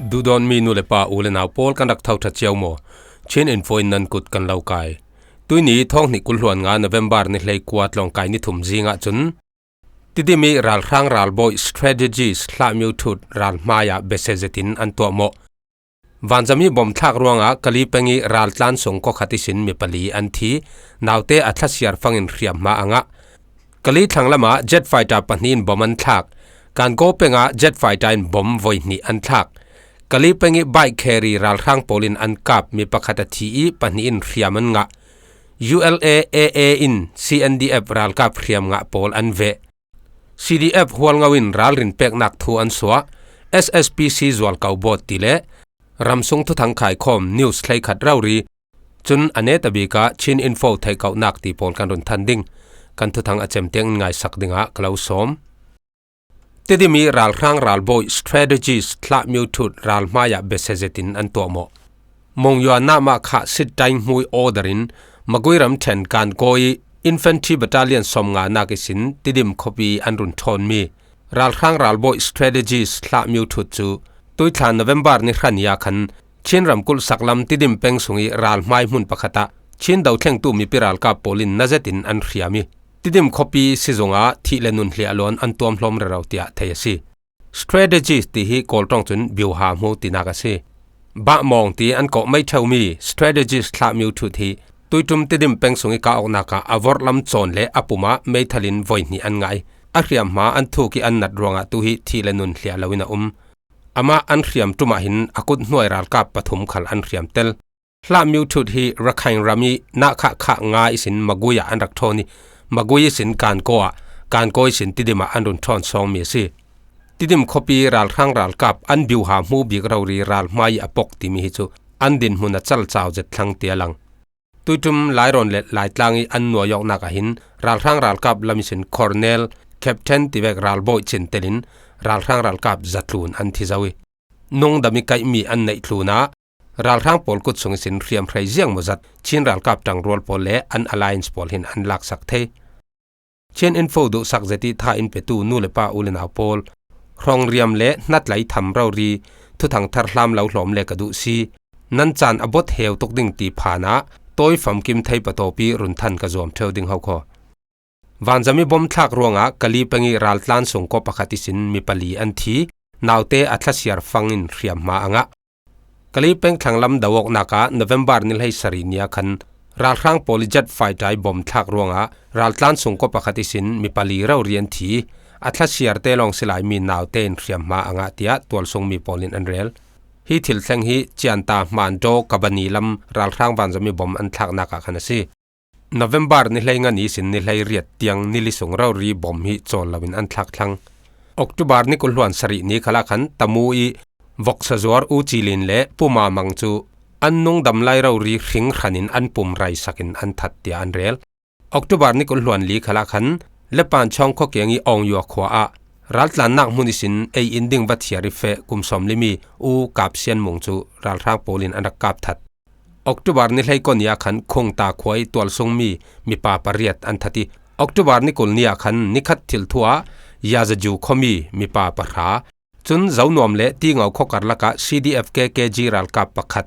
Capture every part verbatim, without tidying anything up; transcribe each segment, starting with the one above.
Duhdawtmi nu le pa, u le nau pawl, kan rak tho ṭha cio maw? Chin Info in nan kut kan lo kai. Tuini thawng hnih kul hluan nga November ni hlei kua tlawngkai ni thum zingah cun Tidim ih ralhrang ralbawi Strategist Hlah Myo Thut ral hmaiah besia zetin an tuahmawh. Vanzam ih bom thlak ruangah Kali peng ih raltlan sung kawkhat ihsin mi pali an thi, naute a thlasiar fangin hriamhma a ngah. Kali thlanglamah jet fighter pahnih in bom an thlak. Kankaw pengah jet fighter in bom voi hnih an thlak. Kali peng ih bike carry ralhrang pawl in an kap, mi pakhat a thi ih pahnih in hriam an ngah. U L A A A in C N D F ralkap hriam ngah pawl an veh. C D F Hualngo in ralrin peknak thu an suah. S S P C zualko bawt ti le ramsung thuthang khaikhawm news hleikhat rori cun a netabik ah Chin Info theihkohnak ti pawl kan run than ding. Kan thuthang a cem tiang in ngaisak dingah ka lo sawm. Tidim ih ralhrang ralbawi Strategist Hlah Myo Thut ral hmaiah besia zetin an tuahmawh. Monywa Namah Khah Sit Taing Hmui order in Magui ramṭhen Kankaw ih Infantry Battalion sawmnga nak ihsin Tidim khuapi an run ṭhawnmi ralhrang ralbawi Strategist Hlah Myo Thut cu tuithlan November ni hra ni ah khan Chin ramkulh saklam Tidim peng sung ih ral hmai hmun pakhat ah Chin dothlengtu mipi ralkap pawl in na zetin an hriam ih, Tidim khuapi sizung ah thih le nun hliah luan an tuam hlawm rero tiah thei a si. Strategist ti hi Kawl ṭawng cun biuha hmu tinak a si. Bahmawng ti an kawh mai ṭheumi Strategist Hlah Myo Thut hi tuiṭum Tidim peng sung ih kah awknak ah a vorhlam cawn le a pum ah meithal in voi hnih an ngah ih, a hriamhma an thuk ih an nat ruangah tu hi thih le nun hliah lo in a um. Amah an hriam ṭum ah hin a kut hnuai ralkap pathum khal an hriam tel. Hlah Myo Thut hi Rakhine ram ih Nahkhah Khah nga ihsin Magui ah an rak ṭhawn ih, Magui ihsin Kankaw ah, Kankaw ihsin Tidim ah an run ṭhawn sawngmi a si. Tidim khuapi ralhrang ralkap an biuha hmu bik rori ral hmai ih a pok timi hi cu an dinhmun a calcau zet thlang tiah a lang. Tuiṭum Lairawn le Laitlang ih an nuai awknak ah hin ralhrang ralkap lam ihsin Colonel, Captain tivek ralbawi cin telin ralhrang ralkap zatlun an thi zo ih, nungdam ih kaihmi an neih tlun ah ralhrang pawl kut sung ihsin hriamhrei ziang maw zat Chin ralkap ṭangrual pawl le an alliance pawl hin an laksak thei. Chin Info duhsak zet ih tha in petu nu le pa, u le nau pawl, hrawngriam le hnatlai tham rori thuthang tharhlam lo hlawm le ka duh si. Nan caan a bot heu tuk ding ti phan ah tawi famkim thei patawp ih run than ka zuam ṭheu ding ho khaw. Vanzam ih bom thlak ruangah Kali peng ih raltlan sungkaw pakhat ihsin mi pali an thi, naute a thlasiar fangin hriamhma a ngah. Kali peng thlanglam do awknak ah November ni hlei sarih ni ah khan ralhrang pawl ih jet fighter ih bom thlak ruangah raltlan sungkaw pakhat ihsin mi pali rori an thi, a thlasiarte lawng si laimi naute in hriamhma a ngah tiah tualsungmi pawl in an rel. Hi thil thleng hi Cianta Hmandaw Kabani lam ralhrang vanzam ih bom an thlaknak ah khan a si. November ni hleinga ni ihsin ni hleiriat tiang ni li sung rori bom hi cawl loin an thlak thlang. October ni kul hluan sarih ni khalah khan Tamu ih voksa zuar U Ci Lin le Pu Ma Mang cu an nungdam lai rori hring hranin an pum raisakin an that tiah an rel. October ni kul hluan li khalah khan Lepan Chawng khua kiang ih Awng Yua khua ah raltlannak hmun ihsin ei in ding va thiar ih feh kum sawm limi U Kap Sian Mung cu ralhrang pawl in an rak kap that. October ni hleikua ni ah khan Khungta khua ih tualsungmi mipa pariat an that ih, October ni kul ni ah khan nikhat thil thu ah Yazaju khuami mipa pahra, cun Zonuam le Tingo khua karlak ah C D F K K G ralkap pakhat,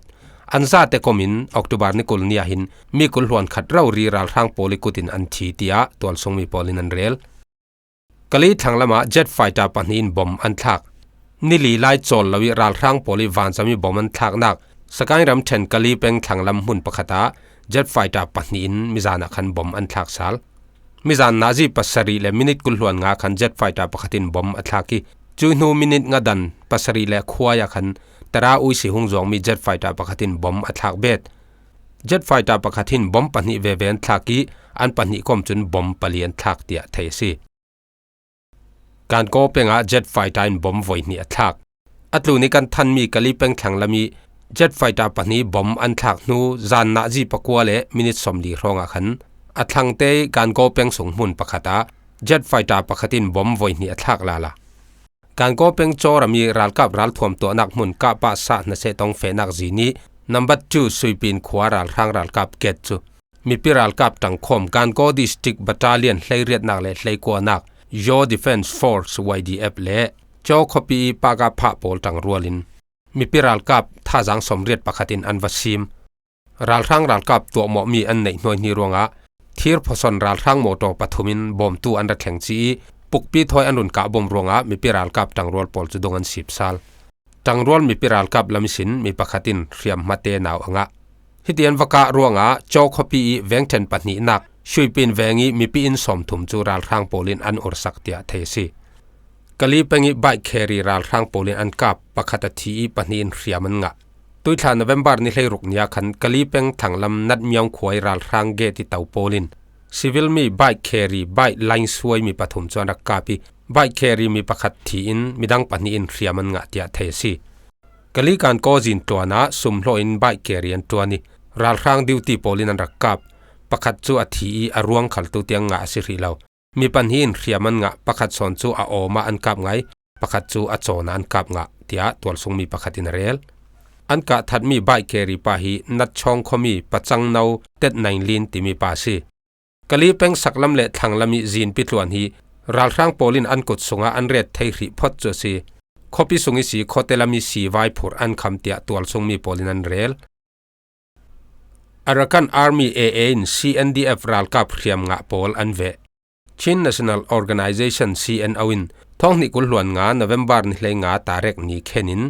an zate kom in October ni kul ni ah hin mi kul hluan khat rori ralhrang pawl ih kut in an thi tiah tualsungmi pawl in an rel. Kali thlanglam ah jet fighter pahnih in bom an thlak. Ni li lai cawl lo ih ralhrang pawl ih vanzam ih bom an thlaknak Sagaing ramṭhen Kali peng thlanglam hmun pakhat ah jet fighter pahnih in mizan ah khan bom an thlak sal. Mizan nazi pasarih le minit kul hluan nga khan jet fighter pakhat in bom a thlak ih, cuih hnu minit nga dan pasarih le khuai ah khan Tara Uisi hung zuangmi jet fighter pakhat in bom a thlak bet. Jet fighter pakhat hin bom pahnih veve an thlak ih, an pahnih kom cun bom pali an thlak tiah thei a si. Kankaw pengah jet fighter in bom voi hnih a thlak. A tlun ih kan thanmi Kali peng thlanglam ih jet fighter pahnih bom an thlak hnu zan nazi pakua le minit sawmli hrawngah khan a thlangte ih Kankaw peng sung hmun pakhat ah jet fighter pakhat in bom voi hnih a thlak lala. Kankaw peng Cawram ih ralkap ralthuam tuahnak hmun kah pah sah hna seh tong fehnak zin ih number two Suipin khua ralhrang ralkap Ket cu mipi ralkap ṭangkhawm Kankaw District Battalion hleiriatnak le hleikuanak, Yaw Defence Force Y D F le Caw khuapi ih Paka Phah pawl ṭangrual in mipi ralkap thazang sawmriat pakhatin an va sim. Ralhrang ralkap tuahmawh mi an neih hnuaihni ruangah thir phawsawn ralhrang mawtaw pathumin bawmtu an ra thleng ci ih, pukpi thawi an run kah bawm ruangah mipi ralkap ṭangrual pawl cu dung an sipsal. Ṭangrual mipi ralkap lam ihsin mi pakhat in hriamhmate nau a ngah. Hiti an va kah ruangah Chaw khuapi ih veng ṭhen pahnihnak Shuipin veng ih mipi inn sawmthum cu ralhrang pawl in an ursak tiah thei a si. Kali peng ih bike carry ralhrang pawl in an kap, pakhat a thi ih pahnih in hriam an ngah. Tuithla November ni hleiruk ni ah khan Kali peng thlanglam Natmiaung khua ih ralhrang gate ih to pawl in civil mi bike carry, bike line suai mi pathum cu an rak kap ih bike carry mi pakhat thi in midang pahnih in hriam an ngah tiah thei a si. Kali Gangaw zin tluan ah sumhlawh in bike carry an ṭuan ih ralhrang duty pawl in an rak kap. Pakhat cu a thi ih a ruang khal tu tiang ngah a si hrih lo. Mi pahnih in hriam an ngah, pakhat sawn cu a awm ah an kap ngah ih pakhat cu a cawn ah an kap ngah, tiah tualsung mi pakhat in a rel. An kah thatmi bike carry pa hi Natchawng khuami Pacangno Tet Nainlin timi pa a si. Kali peng saklam le thlanglam ih zinpi tluan hi ralhrang pawl in an kut sungah an ret thei hrih phawt cu a si. Khuapi sung ihsi khuate lam ihsi vaiphurh an kham, tiah tualsung mi pawl in an rel. Arakan Army A A in C N D F ralkap hriam ngah pawl an veh. Chin National Organization, C N O, in thawng hnih kul hluan nga November ni hleinga tarek ni khen in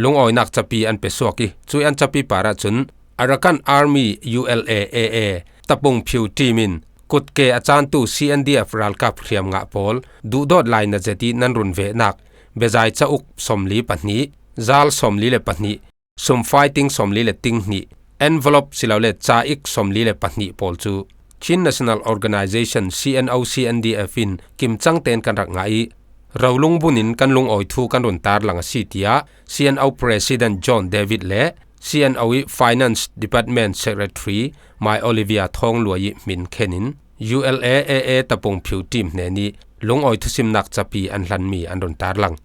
lungawinak capi an pe suak ih, cuih an capi parah cun Arakan Army, U L A, A A, Tapung Phiu team in kutke a cantu C N D F ralkap hriam ngah pawl duhdawt lainat zet ih nan run vehnak bezai cauk sawmli pahnih, zal sawmli le pahnih, sum fighting sawmli le ting hnih, envelope silole ca-ik sawmli le pahnih pawl cu Chin National Organization, C N O C N D F in kimcang tein kan rak ngah ih, rolung bun in kan lungawi thu kan run tarlang a si, tiah C N O President John David le C N O ih Finance Department Secretary Mai Olivia Thawng Luai ih hmin khen in U L A A A Tapung Phiu team hnen ih lungawi thusimnak capi an hlanmi an run tarlang.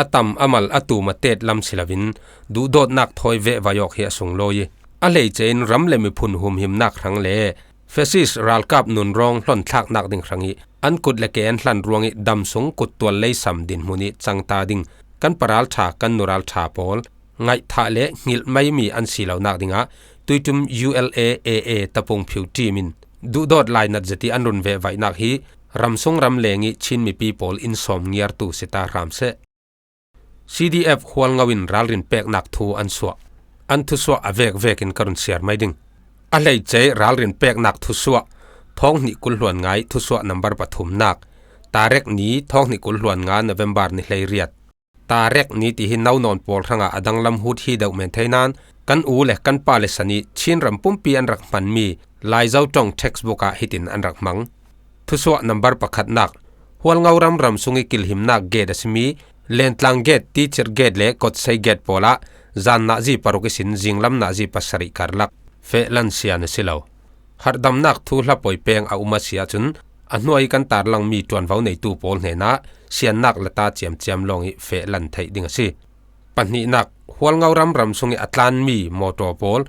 A tam a mal a tum a tet lam si loin duhdawtnak thawi vehvai awk hi a sunglawi ih, a hleice in ram le miphun humhimnak hrang le fascist ralkap nunrawng hlonthlaknak ding hrang ih an kut le ke an hlan ruangih dam sung kuttual leisam dinhmun ih cangta ding kan paralṭha, kan nuralṭha pawl ngaihthah le hngilh maimi an si lonak dingah tuiṭum U L A A A Tapung Phiu team in duhdawt lainat zet ih an run vehvaihnak hi ramsung ramleng ih Chin mipi pawl in sawm ngiartu si ta hram seh. C D F Hualngo in ralrin peknak thu an suah. An thusuah a vek vekin ka run siar mai ding. A hleice ralrin peknak thusuah, thawng hnih kul hluan nga ih thusuah nambar pathumnak, tarek ni, thawng hnih kul hluan nga November ni hleiriat. Tarek ni ti hi no nawn pawl hrangah a danglam hut hi deuh men thei nain kan u le kan pa le san ih Chin ram pumpi an rak hmanmi Laizo ṭong textbook ah hitin an rak hmang. Thusuah nambar pakhatnak, Hualngo ram ramsung ih kilhimnak gate a simi Lentlang gate, Teacher gate le Kotsei gate pawl ah zan nazi paruk ihsin zinglam nazi pasarih karlak fehlan sian a si lo. Harhdamnak thu hlapoi peng a um a si ahcun a hnuai ih kan tarlangmi ṭuanvo neitu pawl hnenah siannak lata ciamciam lawng ih fehlan theih ding a si. Pahnihnak, Hualngo ram ramsung ih a tlanmi mawtaw pawl,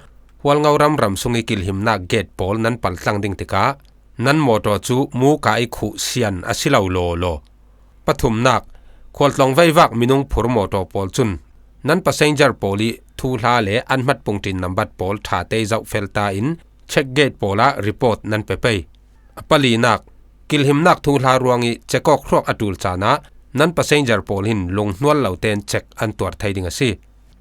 Hualngo ram ramsung ih kilhimnak gate pawl nan paltlang ding tikah nan mawtaw cu muka ih khuh sian a si lo lawlaw. Pathumnak, khualtlawng veivak minung phur mawtaw pawl cun nan passenger pawl ih thuhla le an hmatpung ṭin nambat pawl ṭha tei zoh felta in check gate pawl ah report nan pe pei. A palinak, kilhimnak thuhla ruangih check awk hruak a ṭul caan ah nan passenger pawl hin lunghnual lo tein check an tuar thei ding a si.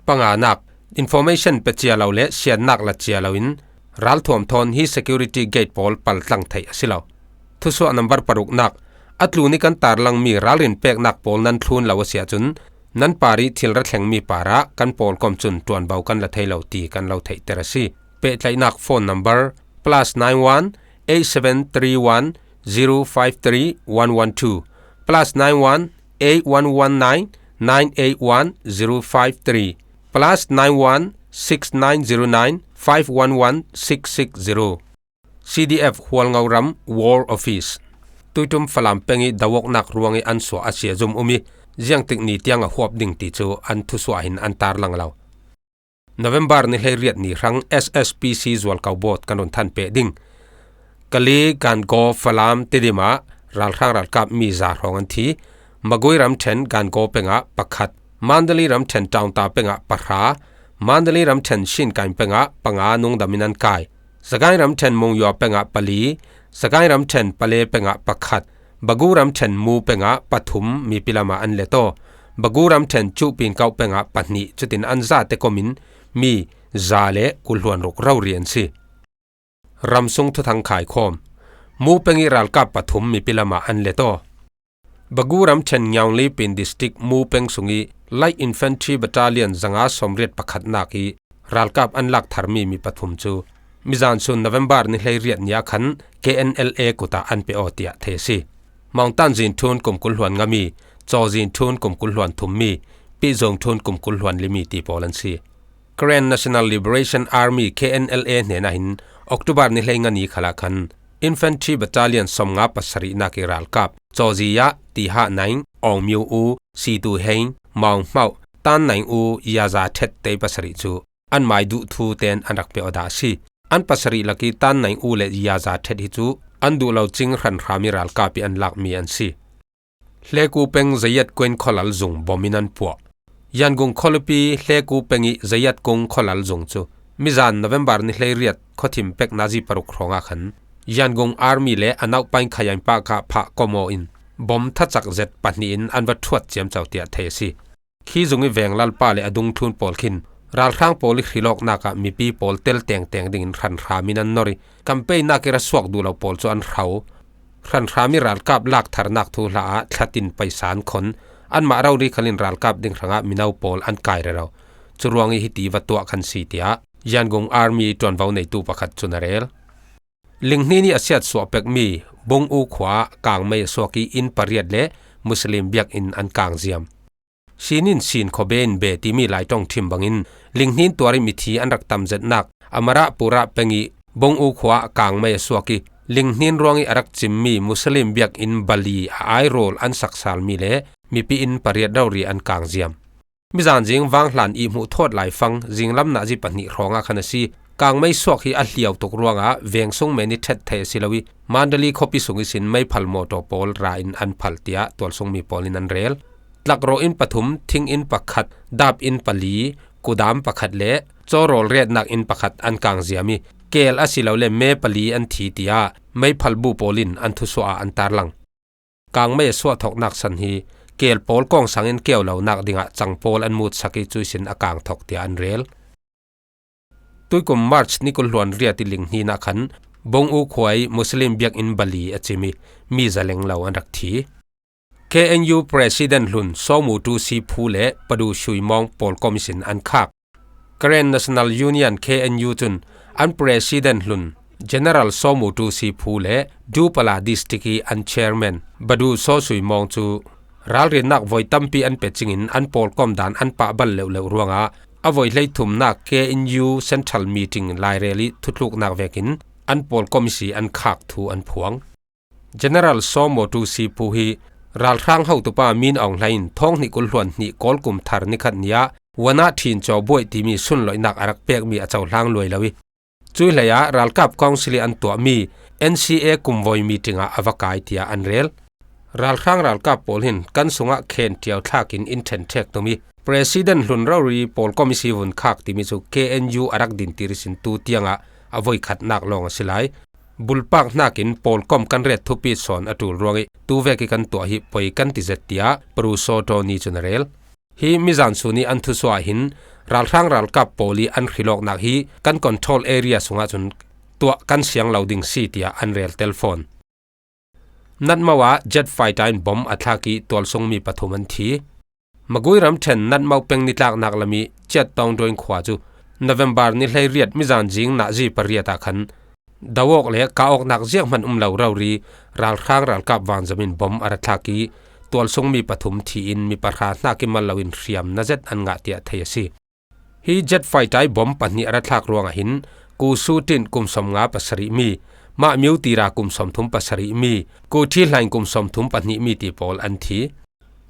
Panganak, information pe cia lo le siannak la cia loin ralthuam thawn hi security gate pawl paltlang theih a si lo. Thusuah nambar paruknak, a tlun ih kan tarlangmi ralrin peknak pawl nan thlun lo a si ahcun nan par ih thil ra thlengmi parah kan pawlkom cun ṭuanvo kan la thei lo ti kan lo theihter a si. Pehtlaihnak phone number plus nine one eight seven three one zero five three one one two, plus nine one eight one one nine nine eight one zero five three, plus nine one six nine zero nine five one one six six zero. C D F Hualngo ram War Office. Tuiṭum Falam peng ih doawknak ruangih an suah a sia zum um ih ziangtik ni tiang a huap ding ti cu an thusuah hin an tarlang lo. November ni hleiriat ni hrang S S P C zualko bawt kan run thanpeh ding. Kali, Gangaw, Falam, Tedim ah ralhrang ralkap mi za hrawng an thi. Magui ramṭhen Gangaw peng ah pakhat, Mandalay ramṭhen Taungta pengah pahra, Mandalay ramṭhen Shinkain pengah panga nungdamin an kai. Sagaing ramṭhen Monywa pengah pali, Sagaing ramṭhen Pale pengah pakhat, Bagu ramṭhen Mu pengah pathum mipi lamah an let aw. Bagu ramṭhen Chuhpinkauh pengah pahnih, cutin an zate komin mi za le kulhluan ruk rori an si. Ramsung thuthang khaikhawm. Mu peng ih ralkap pathum mipi lamah an let aw. Bagu ramṭhen Nyaungli Pin District Mu peng sungih Light Infantry Battalion zanga sawmriat pakhatnak ih ralkap an lak tharmi mi pathum cu mizan sun November ni hleiriat ni ah khan K N L A kutah an pe aw tiah thei a si. Maungtan Zin Thun kum kul hluan ngami, Caw Zin Thun kum kul hluan thummi, Pih Zung Thun kum kul hluan limi ti pawl an si. Karen National Liberation Army, K N L A, hnenah hin October ni hleinga ni khalah khan Infantry Battalion sawmnga pasarihnak ih ralkap Cawzi ah Tiha Naing, Aung Myo U, Situ Hein, Maung Hmauh, Tan Naing U, Yaza Thet te pasarih cu anmai duh thu tein an rak pe aw dah a si. An pasarih lakih Tan Naing U le Yaza Thet hi cu an duh lo cing hranhram ih ralkap ih an lakmi an si. Hleku peng Zayat Kuen khualal zung bom in an puah. Yangon khualipi Hleku peng ih Zayat Kung khualal zung cu mizan November ni hleiriat khuathim pek nazi paruk hrawngah khan Yangon Army le a nauhpain Khayain pah kha phah kom aw in bom thacak zet pahnih in an va ṭhuat ciamco tiah thei a si. Khi zung ih venglalpa le a dungthlun pawl khin ralhrang pawl ih hrilawknak ah mipi pawl tel tengteng dingin hranhram in an nor ih, kampeinak ih ra suak duh lo pawl cu an hro. Hranhram ih ralkap lak tharnak thu hla ah thlatin paisa an khon. Anmah rori khalin ralkap ding hrangah mino pawl an kai rero. Curuangih hiti va tuah khan si, tiah Yangon Army ṭuanvo neitu pakhat cun a rel. Linghnin ih a siatsuah pekmi Bung U khua ah kangmei a suak ih inn pariat le Muslim biakinn an kangziam. Sinin sin khuabe in be timi Laiṭong ṭhim bangin linghnin tuar ih mithi an rak tam zetnak Amarapura peng ih Bung U khua ah kangmei a suak ih linghnin ruangih a rak cimmi Muslim biakinn bali a airawl an saksalmi le mipi inn pariat rori an kangziam. Mizan zing vanghlan ih hmuh thawt laifang zinglam nazi pahnih hrawngah khan a si. Kangmei suak hi a hliau tuk ruangah veng sung men ih ṭhet theih a si lo ih Mandalay khuapi sung ihsin meiphal mawṭaw pawl ra in an phal, tiah tualsungmi pawl in an rel. Tlakrawh inn pathum, thing inn pakhat, dap inn pali, kudam pakhat le cawrawl retnak inn pakhat an kangziam ih keel asilole me pali an thi, tiah meiphalbu pawl in an thusuah ah an tarlang. Kangmei a suah thoknak san hi keel pawl kawngsang in keu lonak dingah cang pawl an mutsak ih cuihsin a kang thok, tiah an rel. Tuikum March ni kul hluan riat ih linghnin ah khan Bung U khua ih Muslim biakinn bali a cim ih mi zaleng lo an rak thi. K N U President hlun Saw Mu Tu Si Phu le Padu Shui Mawng pawlkom ihsin an khak. Karen National Union, K N U cun an President hlun General Saw Mu Tu Si Phu le Dupala District ih an Chairman Badu Saw Sui Mawng cu ralrinnak voi tampi an pe cingin an pawlkom dan an pah bal leuhleuh ruangah a voi hleithumnak K N U Central Meeting lairel ih thutluknak vekin an pawlkom ihsi an khak thu an phuang. General Saw Mu Tu Si Phu hi ralhrang hotupa Min Aung Hlaing in thawng hnih kul hluan hnih Kawl kum thar nikhat ni ah Wanah Ṭhin Caw Buaih timi sunloihnak a rak pekmi a cohlang luai lo ih, cuih hlei ah ralkap council ih an tuahmi N C A kumvoi meeting ah a va kai, tiah an rel. Ralhrang ralkap pawl hin kan sungah khen ṭiau thlak in in ṭhen ṭhek tum ih, President hlun rori pawlkom ihsi vun khak timi cu K N U a rak dintir ihsin tu tiangah a voikhatnak lawng a si lai. Bulpak hnakin pawlkom kan ret thupi sawn a ṭul ruangih tuvek ih kan tuah hi poi kan ti zet, tiah Pru Saw Tawni cun a rel. Hi mizan sun ih an thusuah ah hin ralhrang ralkap pawl ih an hrilawknak hi kan control area sungah cun tuah kan siang lo ding si, tiah an rel tel fawn. Natmo ah jet fighter in bom a thlak ih tualsungmi pathum an thi. Magui ramṭhen Natmo peng nitlaknak lam ih Ciattawng Dawn khua cu November ni hleiriat mizan zing nazi pariat ah khan do awk le kah awknak zianghman um lo rori ralhrang ralkap vanzam in bom a ra thlak ih tualsungmi pathum thi in mi pahra hnak ih mal loin hriamnam zet an ngah tiah thei a si. Hi jet fighter ih bom pahnih a ra thlak ruangah hin Ku Su Tin kum sawmnga pasarihmi, Mah Myo Tira kum sawmthum pasarihmi, Ku Thi Hlaing kum sawmthum pahnihmi ti pawl an thi.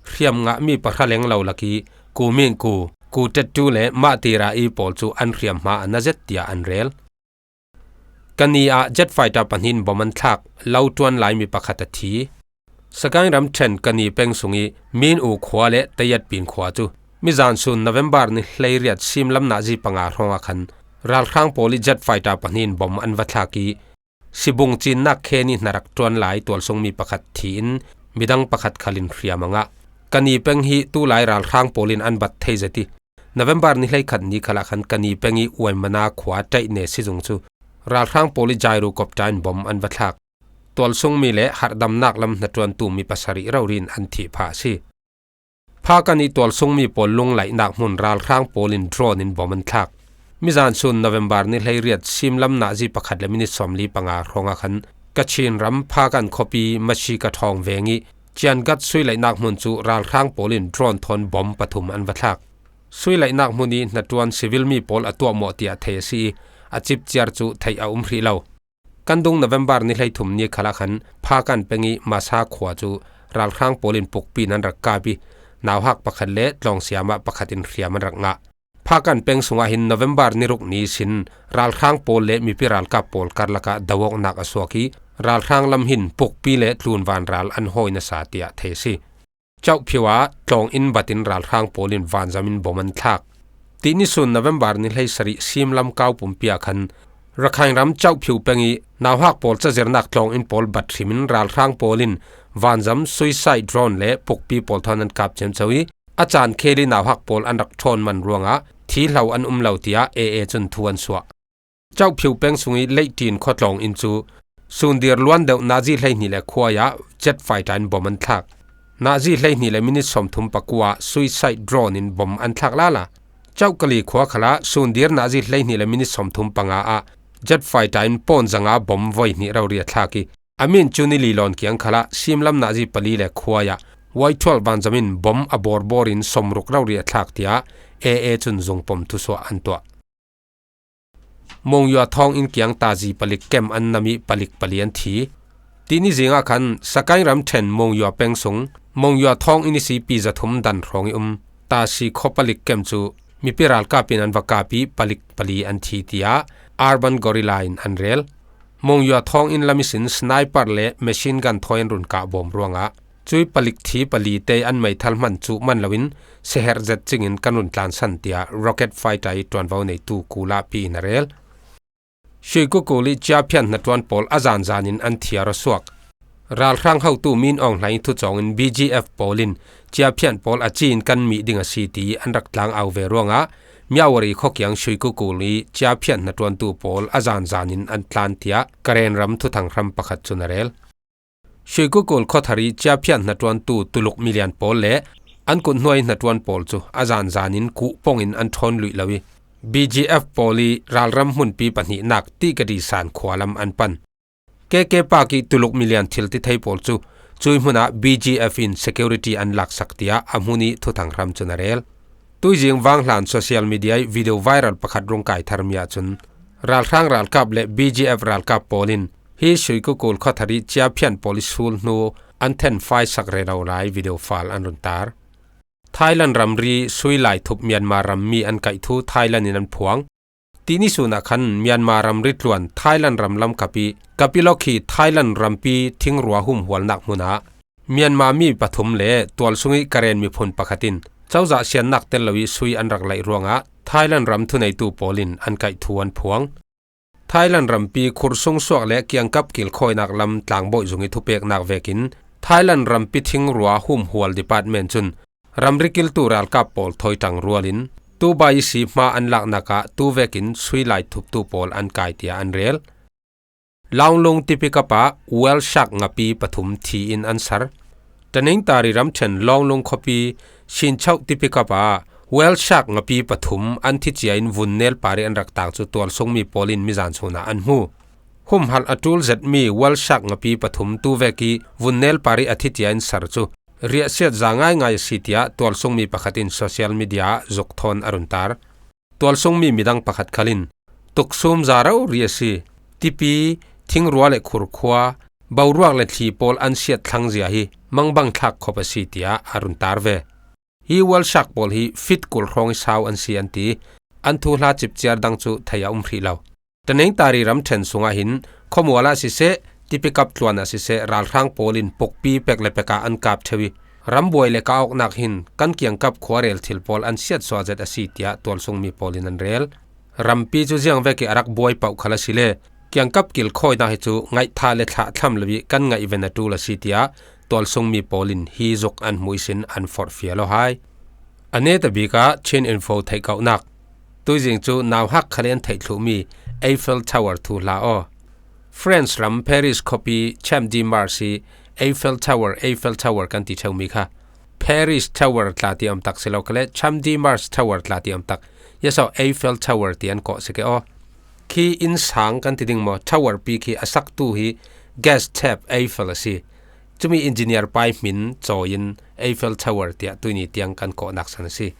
Hriam ngahmi pahra leng lo lak ih Ku Min Ku, Ku Tet Tu le Mah Tira ih pawl cu an hriamhma a na zet tiah an rel. Kani ah jet fighter pahnih in bom an thlak, lo ṭuan laimi pakhat a thi. Sagaing ramṭhen Kani peng sungih Min U khua le Tayat Pin khua cu Mizan sun November ni hleiriat simlam nazi panga hrawngah khan ralhrang pawl ih jet fighter pahnih in bom an va thlak ih, sibung cinnak khe nih hnarak ṭuan lai tualsungmi pakhat thi in midang pakhat khal in hriam a ngah. Kani peng hi tulai ralhrang pawl in an bat thei zet ih, November ni hleikhat ni khalah khan Kani peng ih Uaimana khua ṭaihne sizung cu ralhrang pawl ih Jairu kopta in bom an va thlak. Tualsungmi le harhdamnak lam hnaṭuantu mi pasarih rori in an thih phah a si. Phakan ih tualsungmi pawl lunglaihnak hmun ralhrang pawl in drone in bom an thlak. Mizan sun November ni hleiriat simlam nazi pakhat le minit sawmli panga hrawngah khan Kachin ram Phakan khuapi Mashika thawng veng ih Ciangat suilaihnak hmun cu ralhrang pawl in drone thawn bom pathum an va thlak. Suilaihnak hmun ih hnaṭuan civil mi pawl a tuahmawh tiah thei a si ih, a cipciar cu theih a um hrih lo. Kan dung November ni hleithum ni khalah khan Phakan peng ih Masa khua cu ralhrang pawl in pukpi in an rak kap ih, nauhak pakhat le tlawngsiam ah pakhat in hriam an rak ngah. Phakan peng sungah hin November ni ruk ni sin ralhrang pawl le mipi ralkap pawl karlak ah do awknak a suak ih, ralhrang lam hin pukpi le tlunvan ral an hawi nasa tiah thei a si. Chauhphiu ah tlawng inn bat in ralhrang pawl in vanzam in bom an thlak. Tihni sun November ni hleisarih simlam kau pumpi ah khan Rakhine ram Chauhphiu peng ih nauhak pawl cazirnak tlawng inn pawl bat hrim in ralhrang pawl in vanzam suicide drone le pukpi pawl thawn an kap ciamco ih, a caan khel ih nauhak pawl an rak ṭhawn man ruangah thi hlo an um lo, tiah A A cun thu an suah. Chauhphiu peng sung ih Leitin khuatlawng inn cu sundir luan deuh nazi hleihnih le khuai ah jet fighter in bom an thlak. Nazi hleihnih le minit sawmthum pakua ah suicide drone in bom an thlak lala. Chauhkali khua khalah sundir nazi hleihnih le minit sawmthum panga ah jet fighter in pawn zanga bom voi hnih rori a thlak ih, a min cu ni li lawn kiang khalah simlam nazi pali le khuai ah Y twelve vanzam in bom a bawrbawr in sawmruk rori a thlak, tiah A A cun zungpom thusuah an tuah. Mongyua thawng inn kiang tazi palik kem an nam ih palik pali an thi. Tihni zingah khan Sakaing ramṭhen Mongyua peng sung Mongyua thawng inn ihsi pi zathum dan hrawng ih um tazi khuapalik kem cu mipi ralkap in an va kap ih palik pali an thi, tiah Urban Guerrilla in an rel. Mongyua thawng inn lam ihsin sniper le machine gun thawi an run kah bawm ruangah cuih palik thi pali te an meithal hman cuh man loin seherh zet cingin kan run tlansan, tiah rocket fighter ih ṭuanvo neitu Kula Pi in a rel. Shuikukul ih ciaphian hnaṭuan pawl a zanzan in an thiar aw suak. Ralhrang hotu Min Aung Hlaing thucawng in B G F pawl in ciaphian pawl a ci in kan mih ding a si ti an rak tlang au ve ruangah Myawaddy khuakiang Shuikukul ih ciaphian hnaṭuantu pawl a zanzan in an tlan, tiah Karen ram thuthang hram pakhat cun a rel. Shuikukul khuathar ih ciaphian hnaṭuantu Tuluk milian pawl le an kuthnuai hnaṭuan pawl cu a zanzan in kuh pong in an ṭhawn luih lo ih, B G F pawl ih ralram hmunpi pahnihnak Tikadi san khua lam an pan. K K Park ih Tuluk milian thiltithei pawl cu cuih hmunah B G F in security an laksak, tiah a hmun ih thuthang hram cun a rel. Tuizing vanghlan social media ih video viral pakhat rung kai tharmi ahcun ralhrang ralkap le B G F ralkap pawl in hi Shuikukul khuathar ih ciaphian pawl ih sul hnu an thenfai sak rero lai video file an run tar. Thailand ramri sui lai thup Myanmar rammi an kaih thu Thailand in an phuang. Tihni sun ah khan Myanmar ramri tluan Thailand ram lamkap ih Kapilok hi Thailand rampi thingrua humhualnak hmun ah Myanmar mi pathum le tualsung ih Karen miphun pakhat in cozah siannak tel lo ih sui an rak laih ruangah Thailand ram thuneitu pawl in an kaih thu an phuang. Thailand rampi khursung suak le kiangkap kilkhawinak lam tlangbawi zung ih thupeknak vekin Thailand rampi thingrua humhual department cun ramri kiltu ralkap pawl thawi ṭang rualin tubai ihsi hma an laknak ah tu vekin sui lai thuptu pawl an kai, tiah an rel. Launglung tipikap ah whale shark ngapi pathum thi in an sar. Taningtari ramṭhen Launglung khuapi Sinchauh tipikap ah whale shark ngapi pathum an thi cia in vun nel par ih an rak tang cu tualsungmi pawl in mizan sun ah an hmu. Humhalh a ṭul zetmi whale shark ngapi pathum tu vek ih vun nel par ih a thi cia in sar cu riahsiat za ngaingai a si, tiah tualsungmi pakhat in social media ah zuk thawn a run tar. Tualsungmi midang pakhat khal in tuksum za rori a si. Tipi, thingrua le khurkhua, boruak le thli pawl an siat thlang zia hi mangbang thlak khop a si, tiah a run tar ve. Hi whale shark pawl hi feet kul hrawng ih sau an si an ti. An thuhla cipciar dang cu thei a um hrih lo. Taningtari ramṭhen sungah hin khuamual ah siseh, tipikap tluan ah siseh, ralhrang pawl in pukpi pek le pek ah an kap ṭheu ih, Rambuai le kah awknak hin kan kiangkap khuarel thil pawl an siatsuah zet a si, tiah tualsung mi pawl in an rel. Rampi cu ziangvek ih a rak buai pauh khal a si le, kiangkap kilkhawinak hi cu ngaihthah le thlahthlam lo ih kan ngaih ven a ṭul a si, tiah tualsung mi pawl in hi zuk an hmuh ihsin an forhfial aw hai. A netabik ah Chin Info theihkauhnak. Tuizing cu nauhak khal ih an theih thluhmi Eiffel Tower thuhla aw. France ram Paris khuapi Champ de Mars hi Eiffel Tower, Eiffel Tower kan ti ṭheumi kha. Paris Tower tla ti amtak si lo khal le, Champ de Mars Tower tla ti amtak. Yaso Eiffel Tower ti an kawh si ke aw. Khi innsang kan ti ding maw, tower pi khi a saktu hi Gustave Eiffel a si. Cumi engineer pa ih hmin cawi in Eiffel Tower tiah tuini tiang kan kawhnak san a si.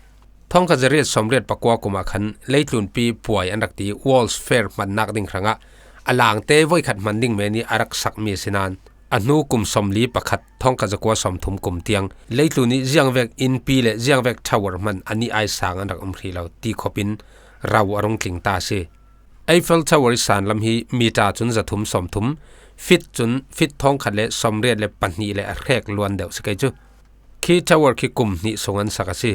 Thawngkhat zariat sawmriat pakua kum ah khan leitlunpi puai an rak ti World's Fair hmannak ding hrangah a langte voikhat hman ding men ih a rak sakmi a si nain, a hnu kum sawmli pakhat, thawngkhat zakua sawmthum kum tiang leitlun ih ziangvek innpi le ziangvek tower hman a nih ai sang an rak um hrih lo ti khawpin rau a rung tling ta a si. Eiffel Tower ih sanlam hi mita cun zathum sawmthum, fit cun fit thawngkhat le sawmriat le pahnih le a hrek luan deuh si kei cu. Khi tower khi kum hnih sung an sak a si.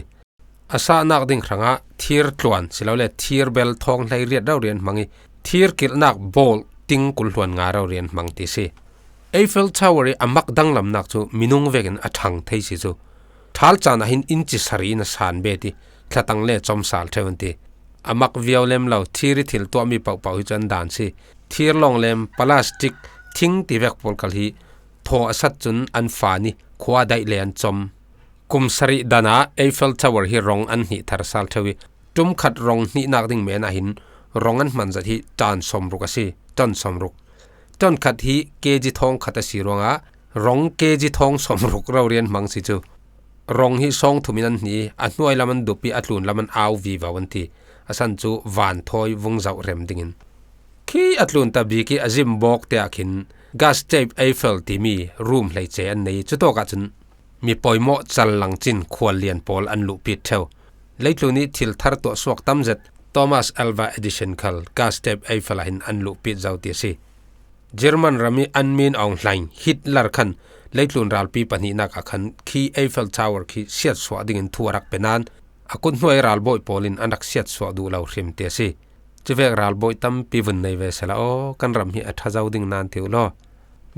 A sahnak ding hrangah thir tluan silole thir bel thawng hleiriat rori an hmang ih, thir kilhnak bawl ting kul hluan nga rori an hmang ti si. Eiffel Tower ih a mak danglamnak cu minung vekin a ṭhang thei si cu. Ṭhal caan ah hin inci sarih in a san bet ih, thlatang le comsal ṭheu an ti. A mak viau lem lo, thir ih thil tuahmi pohpoh hi cu an dan si. Thir lawng lem, plastic, thing ti vek pawl khal hi thaw a sat cun an faan ih khua daih le an com. Kum sarih dan ah Eiffel Tower hi rong an hnih thar sal ṭheu ih, ṭum khat rong hnihnak ding men ah hin rong an hman zat hi ṭan sawmruk a si, ṭan sawmruk. Ṭan khat hi K G thawng khat a si ruangah rong K G thawng sawmruk rori an hmang si cu. Rong hi sawng thum in an hnih ih, a hnuai lam an dup ih a tlun lam an au vivo an ti. A san cu van thawi vung zoh rem dingin. Khi a tlunta bik ih a zim bawk te ah khin Gustave Eiffel timi room hleice an nei ih, cutawk ah cun mi poimawh cal lang cin khual lian pawl an luhpit ṭheu. Leitlun ih thil thar tuah suak tam zet Thomas Alva Edison khal Gustave Eiffel ah hin an luhpit zo ti a si. German ram ih an min aung hlaing Hitler khan leitlun ralpi pahnihnak ah khan khi Eiffel Tower khi siatsuah dingin thu a rak pe nain a kut hnuai ralbawi pawl in an rak siatsuah duh lo hrim ti a si. Cuvek ralbawi tampi vun nei ve sehla aw, kan ram hi a ṭha zo ding nan ti uh law.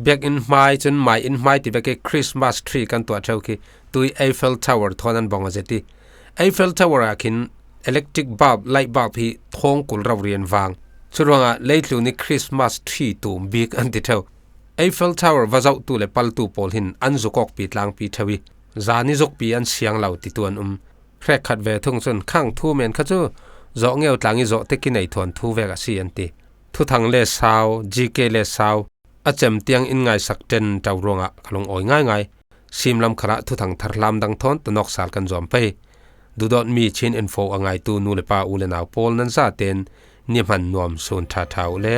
Biakinn hmai cun mai inn hmai ti vek ih Christmas tree kan tuah ṭheu khi tui Eiffel Tower thawn an bawng a zet ih, Eiffel Tower ah khin electric bulb, light bulb hi thawng kul rori an vang. Curuangah leitlun ih Christmas tree tum bik an ti ṭheu. Eiffel Tower va zohtu le paltu pawl hin an zuk awkpi tlangpi ṭheu ih, zan ih zukpi an siang lo titu an um. Hrekkhat ve thung cun khang thu men kha cu zawh ngeu tlang ih zawh te kinei thuan thu vek a si an ti. Thuthang le sau, G K le sau, a cem tiang in ngaisak ṭenṭo ruangah ka lungawi ngaingai. Simlam khalah thuthang thar hlam dang thawn tanawk sal kan zuam pei. Duhdawtmi Chin Info a ngaitu nu le pa, u le nau pawl nan zaten ni hman nuam sun ṭha ṭha uh le.